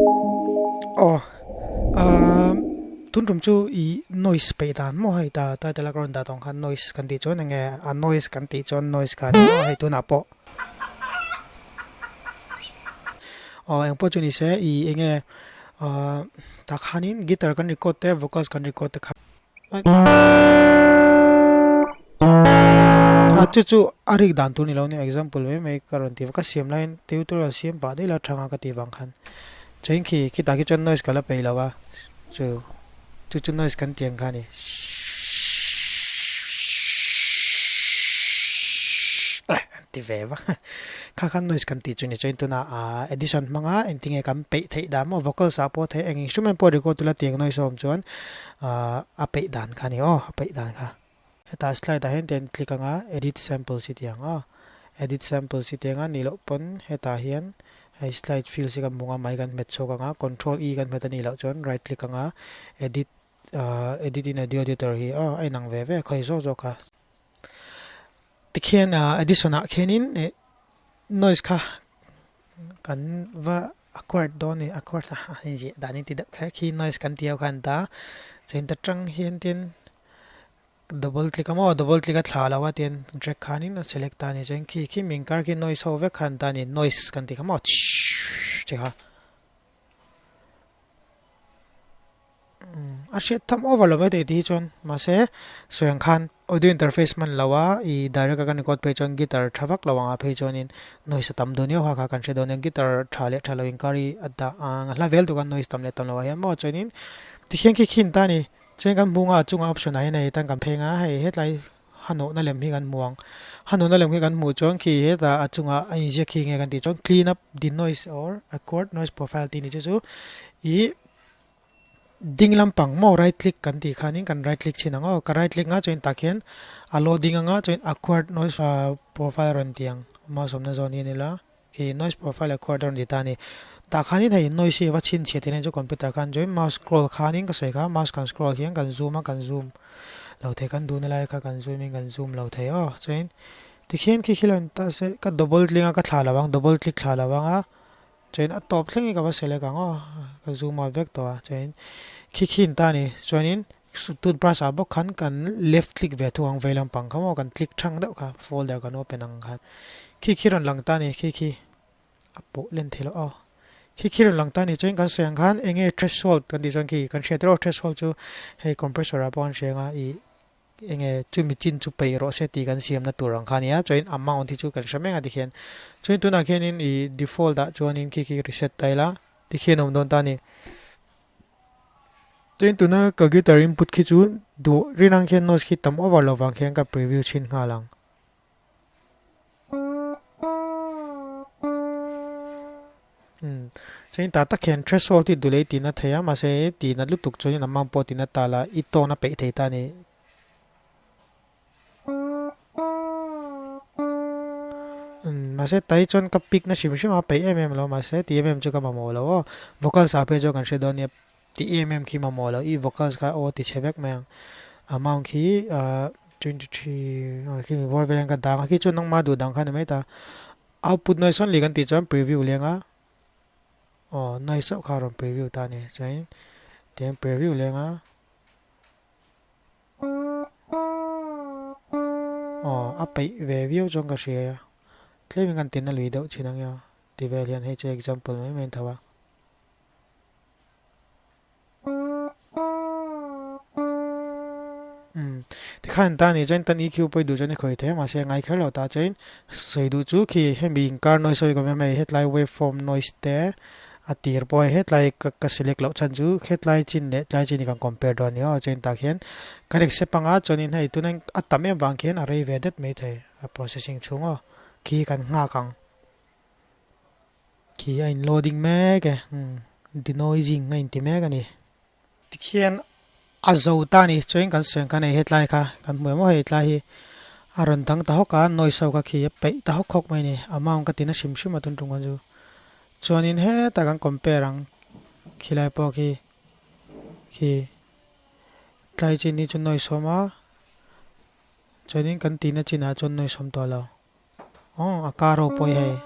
Aw ahh tun tum chu ih noise peih dan maw hei ta title a ka rawn dah tawng khan noise kan tih chuan enge a noise kan tih chuan noise kha a ni maw hei tunah pawh aw engpawh chu ni se ih enge ahh tah khanin guitar kan record te vocals kan record te kha. A chu chu a rik dan tur ni lo nia example mai mai ka rawn ti va ka siam laiin tutorial siam pah daih la thanga ka tih vang khan chuan khi khitah khi chuan noise ka la peih lo a chu chu chu noise kan tih ang kha a ni an ti ve vak a kha khan noise kan tih chu ni chuan tunah ah edition hmanga engtinge kan peih theih dan maw vocals ah pawh theih eng instrument pawh record ula tiang noise a awm chuan. Ahh a peih dan kha a ni aw a peih dan kha. Hetah slide ah hian tian click anga edit samples hi tih ang aw. Edit samples hi tih anga nih loh pawn hetah hian hei slide fields hi kan hmu anga mai kan hmet chhuak anga control e kan hmet a nih loh chuan right click anga edit ahh edit in audio editor hi aw a inang ve ve a khawi zawk zawk kha. Tikhian ahh edition ah khianin ih noise kha kan va acquired dawn a ni acquired a a inziah dan in ti deuh kher khi noise kan tih ho khan ta chuan ta tang hian tin double click a maw double click a thla lo a tin drag khanin a select ta a ni chuan khi khi ming kar khi noise ho vek khan ta a ni noise kan tih kha maw tih kha. A hriat tham over lo mai thei tih hi chuan mahse sawi ang khan audio interface hman lo a ih direct a kan record phei chuan guitar tha vak lo anga phei chuanin noise a tam dawn nia kha kan hre dawn nia guitar tha leh tha lo inkar hi a dah ang a hla vel tuk a noise tam leh tam lo ah hian maw chuanin tikhian khi khin ta a ni chuan kan hmu anga a chungah option ah hian hei tan kan pheng a hei hetlai hanawhna lem hi kan hmu ang hanawhna lem hi kan hmuh chuan khi hetah a chungah a inziak khi nge kan tih chuan clean up the noise or acquired noise profile tih ni chu chu ih Ding lampang maw right click kan tih khanin kan right click chhin ang aw, ka right click nga chuan tah khian a loading anga chuan acquired noise profile a rawn ti ang mouse awmna zawn hi a ni la khi noise profile acquired a rawn ti ta a ni tah khanin hei noise hi a va chhinchhiah theih na chu computer khan chuan mouse scroll khanin ka sawi kha mouse kan scroll hian kan zoom a kan zoom lo thei kan duhna lai kha kan zoom in kan zoom lo thei aw chuan tikhian khi khi lo in ta se ka double click a ka thlah lo ang double click thlah lo ang a. Chuan a tawp thleng hi ka va select ang aw, ka zoom out vek tawh a, chuan khi khi in ta a ni, chuanin toothbrush ah bawk khan kan left click ve thung ang vei lampang kha maw kan click thang deuh kha folder kan open ang khan khi khi rawn lang ta a ni khi khi a pawh len thei loh aw khi khi rawn lang ta a ni chuan kan sawi ang khan eng nge threshold kan tih chuan khi kan hriat erawh threshold chu hei compressor ah pawh kan hria ang a ih Enge chumi chin chu peih rawh se tih kan siamna tur ang kha a nia, chuan amount hi chu kan hre mek a tikhian. Chuan tunah khianin ih default ah chuanin khi khi reset ta ila tikhian a awm dawn ta a ni. Chuan tuna ka guitar input khi chu duh rinang khian noise khi tam over lo vang khian ka preview chhin nghal ang. Chuan tah tak hian threshold hi dulei tih na thei a mahse tih nat lutuk chuan amount pawh tih na ta la i tone a peih thei ta a ni. Mahse tai chuan ka pick na hrim hrim a peih em em lo mahse tih em em chu ka mamawh lo aw vocals ah phei chuan kan hre dawn nia tih em em khi mamawh lo i vocals kha aw ti chhe vek mai ang amount khi ah 23 ah khi mi bawr vel hian ka dang a khi chu nangma duh dang kha ni mai ta. Output noise only kan tih chuan preview leng a, aw noise chauh kha a rawn preview ta a ni chuan tihian preview leng a, aw a peih ve viau chuan ka hria a, tlem in kan tin a lui deuh thin ang nia ti vel hian hei chu example mai mai a ni tho a. Umm tikhan ta ni chuan tan EQ pawh i duh chuan i khawi thei a mahse a ngai kher lo ta chuan sawi duh chu khi hemi inkar noise sawi ka awm em hei hetlai waveform noise te a tir pawh hei hetlai ka ka select loh chhan chu hetlai chin leh tlai chin hi kan compare dawn a ni aw chuan tah khian kan accept anga chuanin hei tuna a tam em vang khian a rei ve det mai thei a processing chhung aw khi kan nghak ang. Khi a in loading mek e umm denoising a inti mek a ni. Tikhian a zo ta a ni chuan kan sawi ang khan hei hetlai kha kan hmu em aw hei tlai hi a rawn dang ta hawk a noise ho kha khi a peih ta hawk hawk mai a ni amount ka tina hrim hrim a tun tum khan chu chuanin hetah kan compare ang khilai pawh khi khi tlai chin hi chu noise a awm a chuanin kan tina chinah chuan noise a awm tawh lo. Aw a car ho pawh hi hei.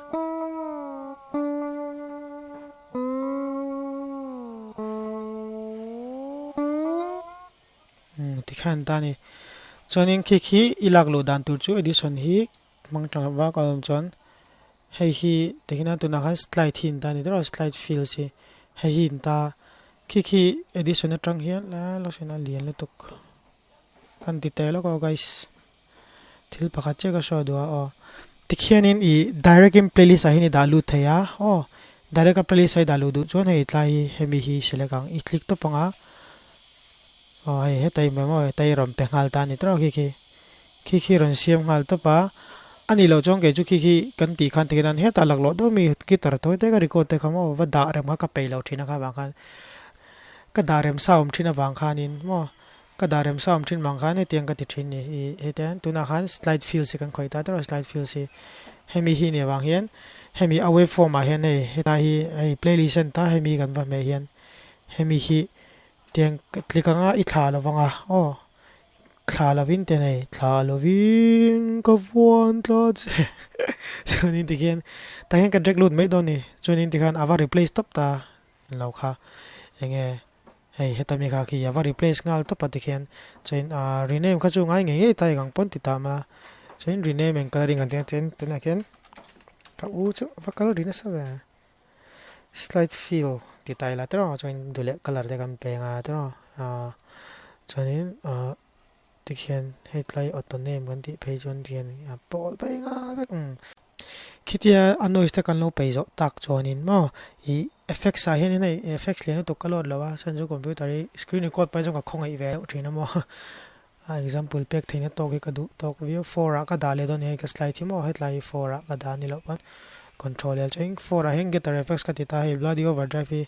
Tikhian an ta a ni. Chuanin khi khi i lak luh dan tur chu edition hi hmang tang vak a awm chuan hei hi tikhian a tunah khan slide hi an ta a ni tawh a slide fields hi hei hi an ta khi khi edition atang hian la lawsin a lian lutuk kan ti teh lawk aw guys thil pakhat chiah ka hriat duh a aw tikhianin ih direct in playlist ah hian i dah lut thei a aw direct a playlist a i dah luh duh chuan hei tlai hi hemi hi select ang i click tawp ang a. Aw hei hetai mai maw hetai rawn pe nghal ta a ni tawh khi khi khi khi rawn siam nghal tawp a a nih loh chuan kei chu khi khi kan tih khan tikhian an hetah laklawh deuh mi guitar tawi te ka record te kha maw va dah rem kha ka peih loh thin a kha vang khan ka dah rem sa awm thin avang khanin maw ka dah rem sa awm thin vang khan hetiang ka ti thin ni ih hetiang tunah khan slide fields hi kan khawih ta tawh a slide fields hi hemi hi nih avang hian hemi a waveform ah hian hei hetlai hi hei playlist a ni ta hemi kan va hmeh hian hemi hi Tiang tlik anga i thla lo vang a, aw thla lovin te nei, thla lovin ka vuan tla che chuanin tikhian tah hian ka drag lut mai dawn ni chuanin tikhan a va replace tawp ta lo kha enge hei heta mi kha khi a va replace nghal tawp a tikhian chuan ah rename kha chu ngai ngei ngei ta eng ang pawn ti ta mah a chuan rename eng coloring ang te chuan tunah khian ka u chu a va kal ri nasa ve. Slide fill ti ta ila tiraw chuan duh leh colour te kan peng a tiraw ah chuanin ah tikhian hei tlai auto name kan tih phei chuan tikhian a pawl phei nghal vek ang khitia a noise te kan lo peih zawh tak chuanin maw ih effects ah hianin hei effects lian lutuk ka load lo a chuan chu computer hi screen record pawh hi chuan ka khawngaih ve deuh thin a maw a example pek theihna tawk hi ka duh tawk viau four ah ka dah leh dawn hei ka slide hi maw hetlai hi four ah ka dah ni loh pawn control l chuan four ah hian guitar effects ka ti ta hei bloody overdrive hi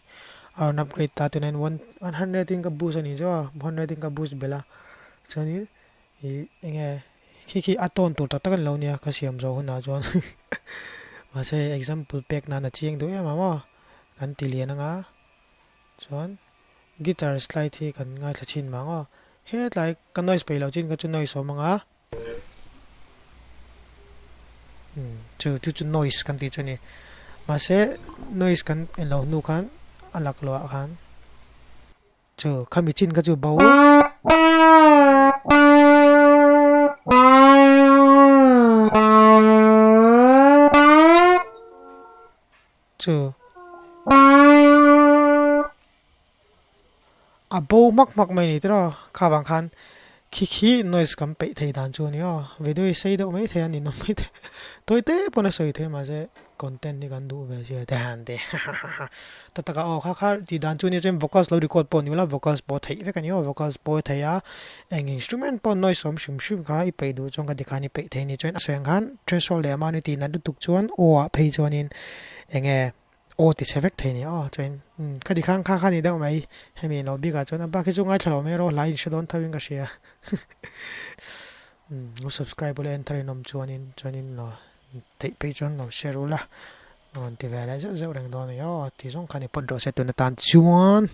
a rawn upgrade ta tunah hian 100 in ka boost a nih chu a 100 in ka boost belh a chuanin ih enge khi khi a tawn tur tak tak a ni lo nia ka siam zawh hunah chuan mahse example pek nan a chiang duh em ang aw kan ti lian anga chuan Guitar slide hi kan ngaithla chhin mang aw. Hetlai ka noise peih loh chin kha chu noise awm ang a. Umm chu chu chu noise kan tih chu a ni. Mahse noise kan en loh hnu khan a laklawh ah khan chu khami chin kha chu bo. Chu a bo hmak hmak mai ni tiraw kha vang khan khi khi noise kan peih thei dan chu a ni aw video hi sei deuh mai thei a ninawm mai thei tawi te pawn a sawi thei mahse content hi kan duh ve sia te han ti hahaha ta taka aw kha kha tih dan chu nia chuan vocals lo record pawh ni ula vocals pawh theih vek a ni aw vocals pawh a thei a eng instrument pawh noise awm hrim hrim kha i peih duh chuan ka ti khan i peih thei a ni chuan a sawi ang khan threshold leh mahni tih nat lutuk chuan aw ah phei chuanin Enge aw ti chhe vek thei ni aw chuan umm ka ti khang kha kha ni deuh mai hemi lo bik ah chuan a bak hi chu ngaithla lo mai erawh hlai in hre dawn tho in ka hria umm lo subscribe ula enter in awm chuanin chuanin lo theih phei chuan lo share ula rawn ti ve leh zeuh zeuh reng dawn a ni aw ti zawng kha ni phawt rawh se tun atan chuan.